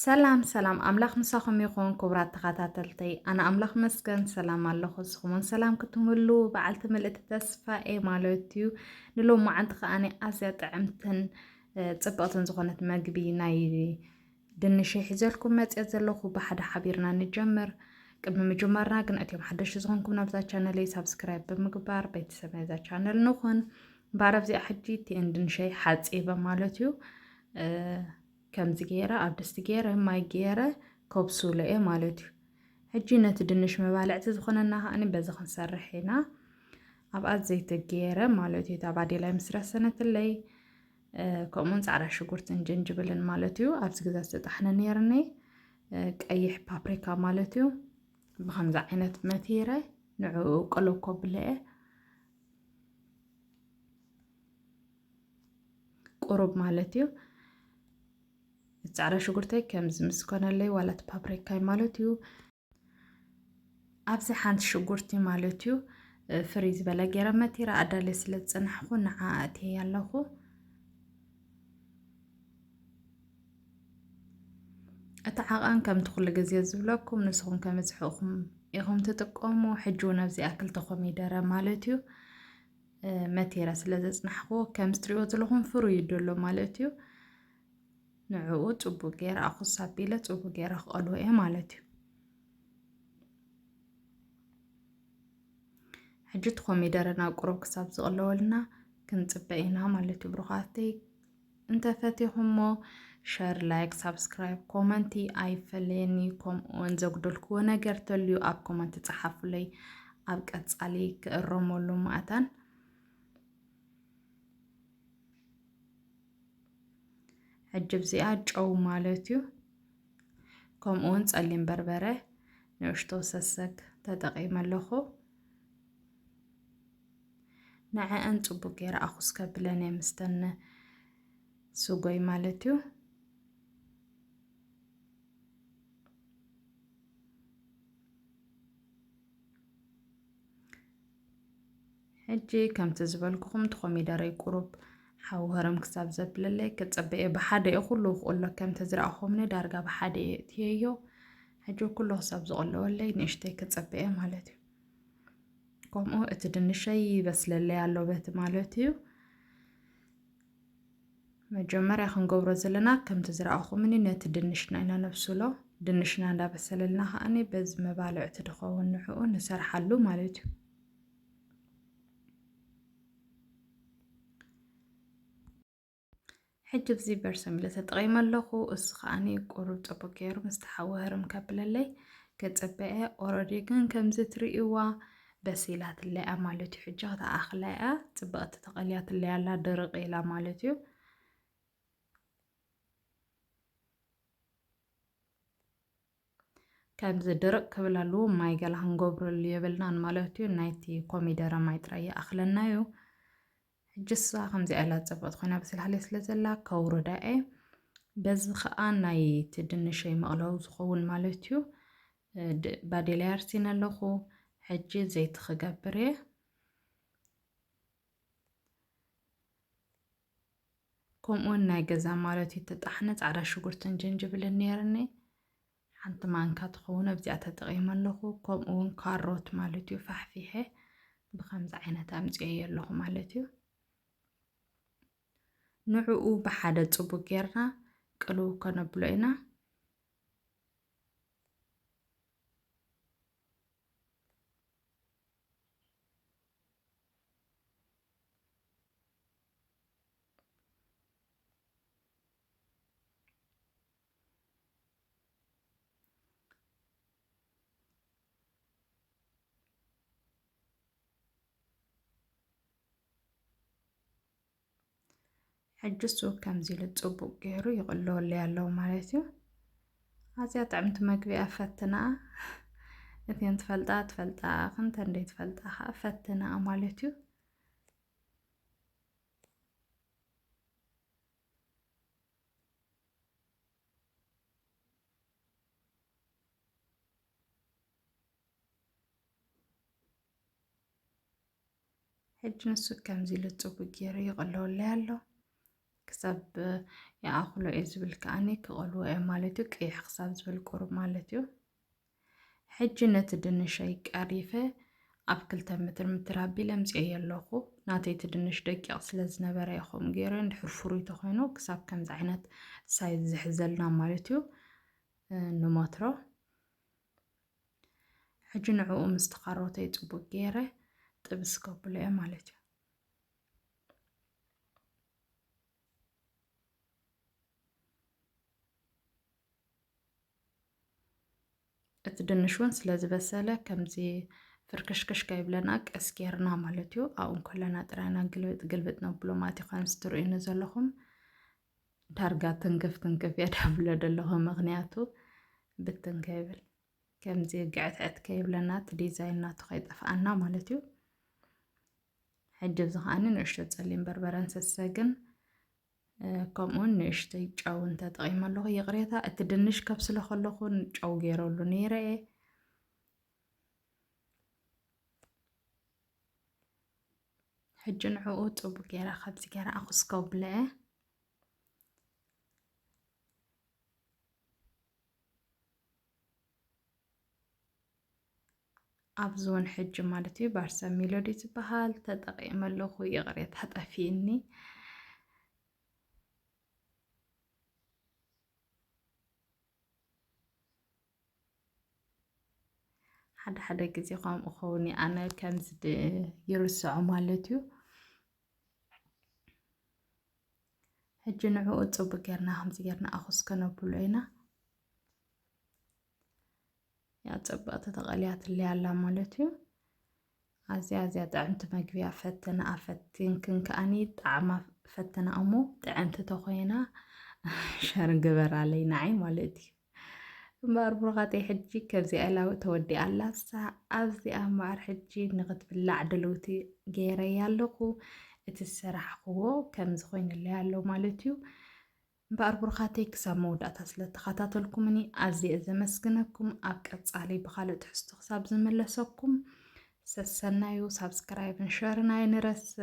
ሰላም ሰላም፣ ኣምላኽ ምሳኹም ይኹን ክቡራት ተኸታተልተይ። ኣነ ኣምላኽ መስገን ሰላም ኣለኹ፣ ንስኹም እውን ሰላም ክትህሉ በዓልቲ ምልእቲ ተስፋ እየ ማለት እዩ። ንሎማዓንቲ ከኣ ኣዝያ ጥዕምትን፣ እ፣ ጽብቕትን ዝኾነት መግቢ ናይ ድንሽ ሒዘልኩም መጽየ ዘለኹ። ብሓደ ሓቢርና ንጀምር። ቅድሚ ምጅማርና ግን እቶም ሓደሽቲ ዝኾንኩም ናብዛ ቻነለይ ሳብስክራይብ ብምግባር ቤተሰብ ናይዛ ቻነል ንኹን። እምበኣር ኣብዚኣ ሕጂ እቲኤን ድንሸይ ሓጺበ ማለት እዩ። እ፣ ከምዚ ገይረ ኣብ ድስቲ ገይረ ማይ ገይረ ከብሱሎ እየ ማለት እዩ። ሕጂ ነቲ ድንሽ መባልዕቲ ዝኾነና ከኣኒ በዚ ክንሰርሕ ኢና። ኣብኣ ዘይቲ ገይረ ማለት እዩ። እታ ባዴላይ ምስ ረሰነትለይ፣ እ፣ ከምኡውን ጻዕዳ ሽጉርትን ጅንጅብልን ማለት እዩ። ኣብዚ ግዛ ዝተጣሕነ ነይርኒ፣ እ፣ ቀይሕ ፓፕሪካ ማለት እዩ። ብኸምዚ ዓይነት መቲረ ንዕኡ ቅልው ከብሎ እየ። ቁሩብ ማለት እዩ። ጻዕዳ ሽጉርተይ ከምዚ ምስ ኮነለይ ዋላ እቲ ፓፕሪካይ ማለት እዩ። ኣብዚ ሓንቲ ሽጉርቲ ማለት እዩ፣ እ፣ ፍርይ ዝበለ ገይረ መቲረ ኣዳልየ ስለ ዝጸናሕኩ ንዓ ኣእትየ ኣለኹ። እቲ ዓቐን ከምቲ ኩሉ ግዜ ዝብለኩም ንስኹም ከመዝሕኹም ኢኹም ትጥቀሙ። ሕጂ እውን ኣብዚኣ ክልተ ኮሚደረ ማለት እዩ፣ እ፣ መቲረ ስለ ዘጽናሕኩ ከምዚ ትሪእዎ ዘለኹም ፍሩይ እዩ ዘሎ ማለት እዩ። ንዕኡ ጽቡቅ ገይረ ኣኹስ ኣቢለ ጽቡቅ ገይረ ክቐልዎ እየ ማለት እዩ። ሕጂ እቲ ኮሚደረ ናብ ቁሩብ ክሳብ ዝቕለወልና ክንጽበ ኢና ማለት እዩ ብሩኻተይ። እንተፈቲኹሞ ሸር፣ ላይክ፣ ሳብስክራይብ፣ ኮመንቲ ኣይፈለየኒ። ከምኡውን ዘጉደልክዎ ነገር ተልዩ ኣብ ኮመንቲ ጸሓፉለይ። ኣብ ቀጻሊ ክእረመሉ መኣታን። ሕጂ ኣብዚኣ ጨው ማለት እዩ። ከምኡውን ጸሊም በርበረ ንእሽቶ ሰሰግ ተጠቒመ ኣለኹ። ንዐአን ጽቡቅ ገይረ ኣኹስ ከብለን እየ ምስተን ስጎይ ማለት እዩ። ሕጂ ከምቲ ዝበልኩኹም እቲ ኮሚደረይ ቁሩብ ሓዊ ህርም ክሳብ ዘብለለይ ክጽበ እየ። ብሓደ እየ ኩሉ ክቕሎ፣ ከምቲ ዝረኣኹምኒ ዳርጋ ብሓደ እየ እትየዮ። ሕጂ ኩሉ ክሳብ ዝቕለወለይ ንእሽተይ ክጽበ እየ ማለት እዩ። ከምኡ እቲ ድንሸይ ይበስለለይ ኣሎ በቲ ማለት እዩ። መጀመርያ ክንገብሮ ዘለና ከምቲ ዝረኣኹምኒ ነቲ ድንሽና ኢና ነብስሎ። ድንሽና እንዳበሰለልና ከኣኒ በዚ መባልዕቲ ድኸውን ንዕኡ ንሰርሓሉ ማለት እዩ። ሕጂ ኣብዚ በርሰሚለ ተጠቒመ ኣለኹ። እሱ ከኣኒ ቁሩብ ጽቡቅ ገይሩ ምስ ተሓወ ህርም ከብለለይ ክጽበ እየ። ኦረዲ ግን ከምዚ ትርእይዋ በሲላትለይ እያ ማለት እዩ። ሕጂ ክትኣኽላ እያ። ጽብቕቲ ተቐልያትለይ ኣላ፣ ድርቕ ኢላ ማለት እዩ። ከምዚ ድርቕ ክብል ኣለዎ፣ ማይ ገላ ክንገብረሉ የብልናን ማለት እዩ። ናይቲ ኮሚደረ ማይ ጥራይ ይኣኽለና እዩ። ሕጂ እሳ ከምዚኣ ኢላ ጽብቕቲ ኮይና በሲላትለይ ስለ ዘላ ከውርዳ እየ። በዚ ኸኣ ናይቲ ድንሸይ መቕለዊ ዝኸውን ማለት እዩ። እ፣ ድ-፣ ባዴላ ኣርሲነ ኣለኹ። ሕጂ ዘይቲ ክገብር እየ። ከምኡውን ናይ ገዛ ማለት እዩ፣ ተጣሕነ ጻዕዳ ሽጉርትን ጅንጅብልን ነይርኒ። ሓንቲ ማንካ ትኸውን ኣብዚኣ ተጠቒመ ኣለኹ። ከምኡውን ካሮት ማለት እዩ፣ ፋሕፊሐ ብኸምዚ ዓይነት ኣምጽኤዮ ኣለኹ ማለት እዩ። ንዕኡ ብሓደ ጽቡቅ ጌርና ቅልው ከነብሎ ኢና። ሕጂ እሱ ከምዚ ኢሉ ጽቡቕ ገይሩ ይቕለወለይ ኣለዉ ማለት እዩ። ኣዝያ ጥዕምቲ መግቢ እያ፣ ፈትንኣ። እተን ትፈልጣ ትፈልጣ፣ ክንተን ዘይትፈልጣ ኸኣ ፈትንኣ ማለት እዩ። ሕጂ ንሱ ከምዚ ኢሉ ጽቡቕ ገይሩ ይቕለወለይ ኣሎ። ክሳብ ይኣኽሎ እየ ዝብል ከኣኒ ክቐልዎ እየ ማለት እዩ። ቅይሕ ክሳብ ዝብል ቁሩብ ማለት እዩ። ሕጂ ነቲ ድንሸይ ቀሪፈ ኣብ ክልተ ምትር ምትር ኣቢለ ኣምፅኤዮ ኣለኹ። ናተይ እቲ ድንሽ ደቂቕ ስለ ዝነበረ እየ ከምኡ ገይረ። እንድሕር ፍሩይ ተኾይኑ ክሳብ ከምዚ ዓይነት ሳይዝ ዝሕዘልና ማለት እዩ፣ እ፣ ንሞትሮ። ሕጂ ንዕኡ ምስቲ ካሮተይ ጽቡቅ ገይረ ጥብስ ከብሎ እየ ማለት እዩ። እቲ ድንሽ እውን ስለ ዝበሰለ ከምዚ ፍርክሽክሽ ከይብለና ቀስ ጌርና ማለት እዩ። ኣብኡ እንከለና ጥራይና ግልብጥ ግልብጥ ነብሎ ማለት እዩ። ከምዚ ትርእዩኒ ዘለኹም ዳርጋ ትንክፍ ትንክፍ እየ ዳብሎ ዘለኹ፣ ምኽንያቱ ብትን ከይብል ከምዚ ግዕትዕት ከይብለና እቲ ዲዛይን ናቱ ከይጠፍኣና ማለት እዩ። ሕጂ እዚ ከዓኒ ንእሽቶ ጸሊም በርበረን ሰሰግን፣ እ፣ ከምኡውን ንእሽተይ ጨውን ተጠቒመ ኣለኹ። ይቕሬታ፣ እቲ ድንሽ ከብስሎ ከለኹ ጨው ገይረሉ ነይረ እየ። ሕጂ ንዕኡ ጽቡቅ ገይረ፣ ከምዚ ገይረ ኣኹስኮ ብለ። ኣብዚ እውን ሕጂ ማለት እዩ፣ ባርሰ ሜሎዲ ዝበሃል ተጠቒመ ኣለኹ። ይቕሬታ፣ ጠፊእኒ። ሓደ ሓደ ግዜ ከምኡ ኸውን እዩ። ኣነ ከምዚ ድ-፣ ይርስዖ ማለት እዩ። ሕጂ ንዕኡ ጽቡቅ ጌርና ከምዚ ጌርና ኣኹስ ከነብሎ ኢና። ያ ጽብቕቲ ተቐልያትለይ ኣላ ማለት እዩ። ኣዝያ፣ ኣዝያ ጥዕምቲ መግቢ እያ። ፈተንኣ ፈቲንክን ከኣኒ ጣዕማ ፈተንኣ እሞ ጥዕምቲ ተኾይና ሸር ግበራለይ ንዓይ ማለት እዩ። እምበኣር ብሩኻተይ ሕጂ ከምዚኣ ኢላ ተወዲኣ ኣላ። እሳ ኣብዚኣ እምበኣር ሕጂ ንኽትብላዕ ድልውቲ ገይረያ ኣለኹ። እቲ ዝሰራሕኽዎ ከምዚ ኮይኑለይ ኣሎ ማለት እዩ። እምበኣር ብሩኻተይ ክሳብ መወዳእታ ስለ ተኸታተልኩምኒ ኣዝየ ዘመስግነኩም። ኣብ ቀጻሊ ብኻልእ ትሕዝቶ ክሳብ ዝምለሰኩም ሰሰናዩ። ሳብስክራይብን ሸርን ኣይንረስዕ።